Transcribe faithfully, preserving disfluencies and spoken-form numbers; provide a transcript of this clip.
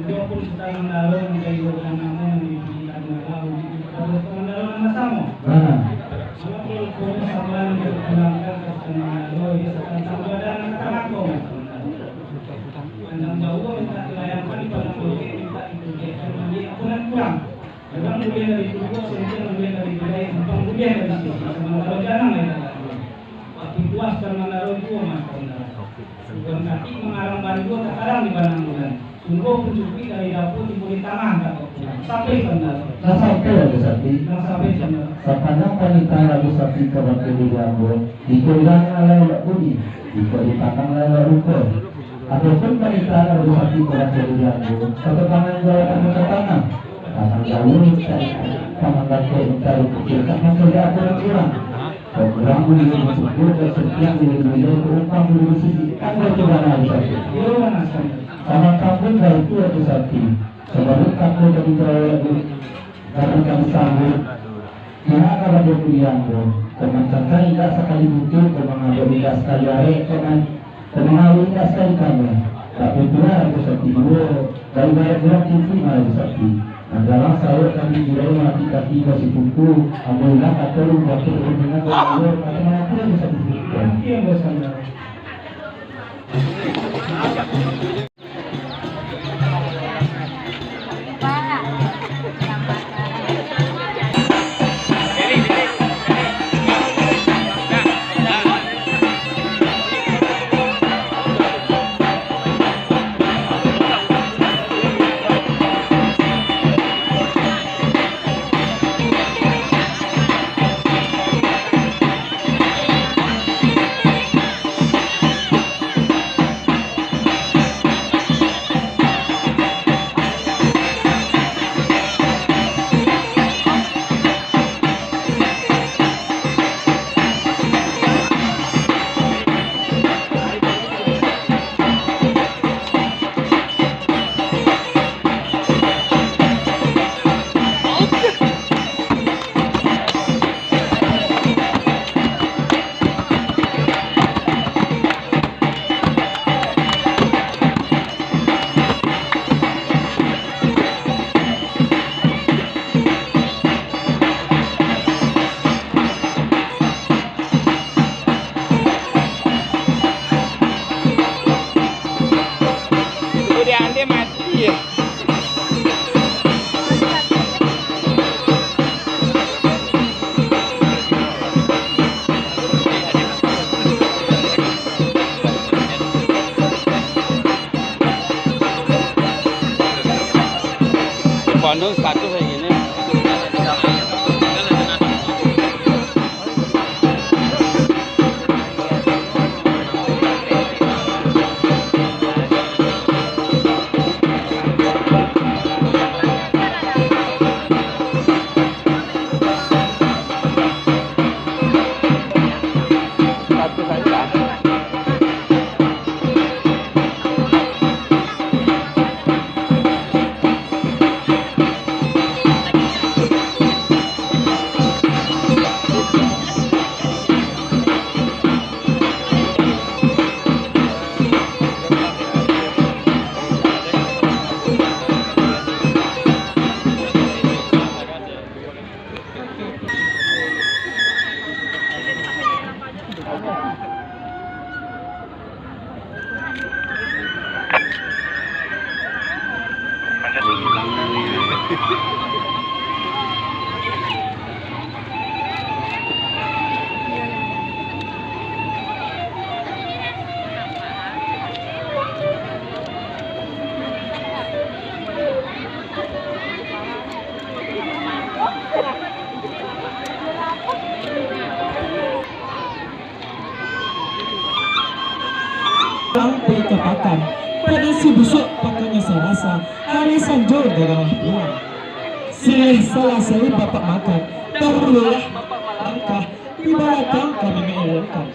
Iyo pun Sutan Mandaro manjadi urang namo nan dipilihkan Mandaro untuak kepado Sutan Mandaro nan basamo. Bana. Mako, ruponyo sambah nan dipulangkan ka Sutan Mandaro, iyo Sutan Sambuadan nan ka mako. Panjang jauah mintak dilayangkan, di padang bukik mintak ditugehkan, ambiak apo nan kurang. Urang buliah dari tubuah, sentiang buliah dari bilai, ampang buliah dari sisi, samantaro janang lai tagak. Waktu puas Sutan Mandaro juo, Mas Sutan Mandaro. Tuan Katik mangarang bandua, takarang di Banang Bulan. Sungguah pun cukuik dari dapua tibo di tangah, tak pulang. Sampai Sutan Mandaro. Lah sampai Rajo Sakti. Lah sampai Sutan Mandaro. Sapanjang panitahan Rajo Sakti kabake diri ambo, dikiranya alah elok budi, jikok dipandang lah elok rupo. Adopun panitahan Rajo Sakti kabake diri ambo, sato pangan jauah tak mangkatana, pangan jauah tak, pangan dakek mintak dipikirkan, mancari apo nan kurang. Kok kurang buliah dicukuik, kok sentiang buliah dibilai, kok ampang buliah disisi, kan baitu bana Rajo Sakti. Samantang pun baitu Rajo Sakti, sabalun tako ka dijawab, Karano kami sanggup, pihak kabake kuliah ambo, kok mancacah indak sakali butuah, kok mangadok indak sakali arek, kok man-, kok mangalu indak sakali kami. Tak butuah Rajo Sakti juo, dari banyak urang cincin mah Rajo Sakti. Manjalang sawok kami jirai mati kaki ka sipuku, ambo ilang kato lu bakeh dengan ambo, macam mana tu Rajo Sakti juo. Udah ande mati ya. Bandung status kayak gini. Sampai ka pakan, pado si busuak pakannyo Salasa, ari sanjo dagang lah pulang. Sileh salasai bapak makan, barulah bapak malangkah, di balakang kami mailangkah.